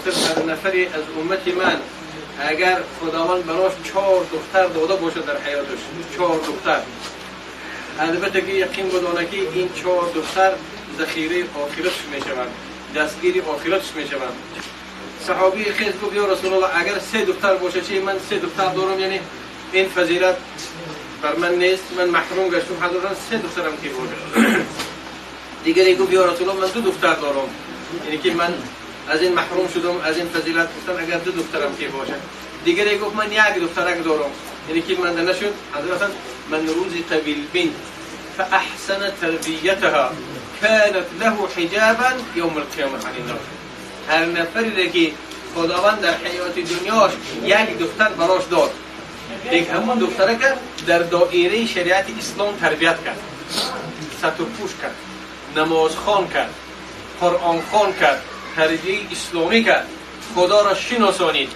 گفتن هر نفری از امت من اگر خداوند براش 4 دختر داده باشه در حیاتش، 4 دختر، البته که یقین بدانه که این 4 دختر ذخیره آخرتش میشوند، دستگیری آخرتش میشوند. صحابی خیز گفت یا رسول الله اگر 3 دختر باشه چی؟ من 3 دختر دارم، یعنی این فضیلت بر من نیست، من محروم گشتم، حضرت 3 دخترم که باشه. دیگری گفت یا رسول الله من 2 دختر دارم، یعنی که من از این محروم شدم از این فضیلت، گفتن اگر 2 دخترم که باشه. دیگری گفت من 1 دخترک دارم، یعنی که من نشد. حضرت من رزق بالبنت فأحسن تربيتها كانت له حجابا يوم القيامة عن النار. هر نفری که خداوند در حیات دنیاش 1 دختر براش داد، یک همون دختره که در دایره شریعت اسلام تربیت کرد، ستر پوش کرد، نماز خوان کرد، قرآن خوان کرد، تربیه اسلامی کرد، خدا را شناسانید،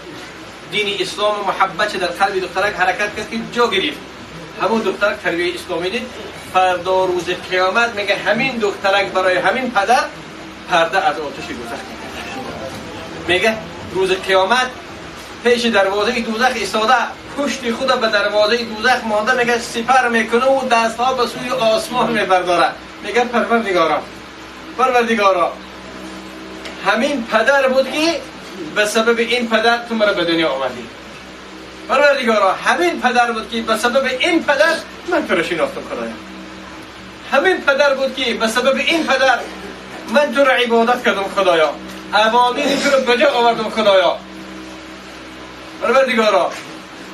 دین اسلام و محبت در قلب دخترک حرکت کرد که جا گرفت، همون دخترک تربیه اسلامی دید. فردا روز قیامت میگه همین دخترک برای همین پدر پرده از آتش دوزخ میگه. میگه روز قیامت پیش دروازه دوزخ ایستاده، پشت خود به دروازه دوزخ مانده، میگه سپر میکنه و دستها به سوی آسمان میبرداره، میگه پروردگارا، پروردگارا، همین پدر بود که به سبب این پدر تو مرا به دنیا آوردی، پروردگارا همین پدر بود که به سبب این پدر من تو را شناختم، خدایا همین پدر بود که به سبب این پدر من تو را عبادت کردم، خدایا اوامر تو را به جا آوردم، خدایا پروردگارا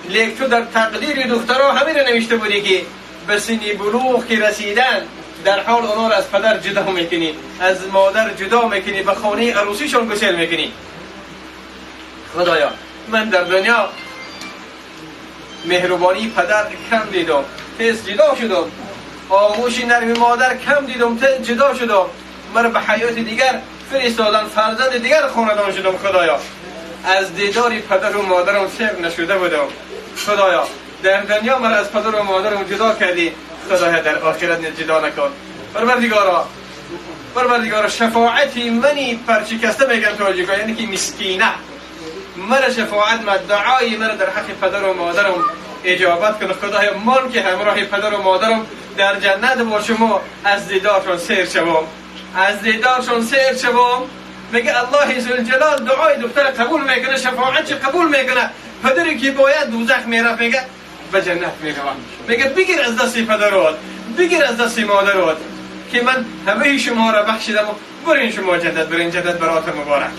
لیک تو در تقدیر دخترها همین را نوشته بودی که به سن بلوغ که رسیدن در حال اونا را از پدر جدا میکنی، از مادر جدا میکنی، به خانه عروسیشون گسل میکنی. خدایا من در دنیا مهربانی پدر کم دیدم، تیز جدا شدم، آغوش نرم مادر کم دیدم، تیز جدا شدم، مرا به حیات دیگر فرستادن، فرزند دیگر خاندان شدم، خدایا از دیدار پدر و مادرم سیر نشده بودم، خدایا در دنیا مرا از پدر و مادرم جدا کردی، خدایا در آخرت جدا نکن. پروردگارا، پروردگارا شفاعتی منی پرچکسته میگم تاجیکا، یعنی که مسکینه، مرا شفاعت ما، دعای مرا در حق پدر و مادرم اجابت کن، خدایا من که همراه پدر و مادرم در جنت باشم و از دیدارشون سیر شوم، از دیدارشون سیر شوم. میگه الله ذوالجلال دعای دختر قبول میکنه، شفاعت قبول میکنه، پدری که باید دوزخ میرفت میگه به جنت میروم، میگه بگیر از دست پدرات، بگیر از دست مادرات که من همه شما را بخشیدم و برین شما جنت، برین جنت برات مبارک.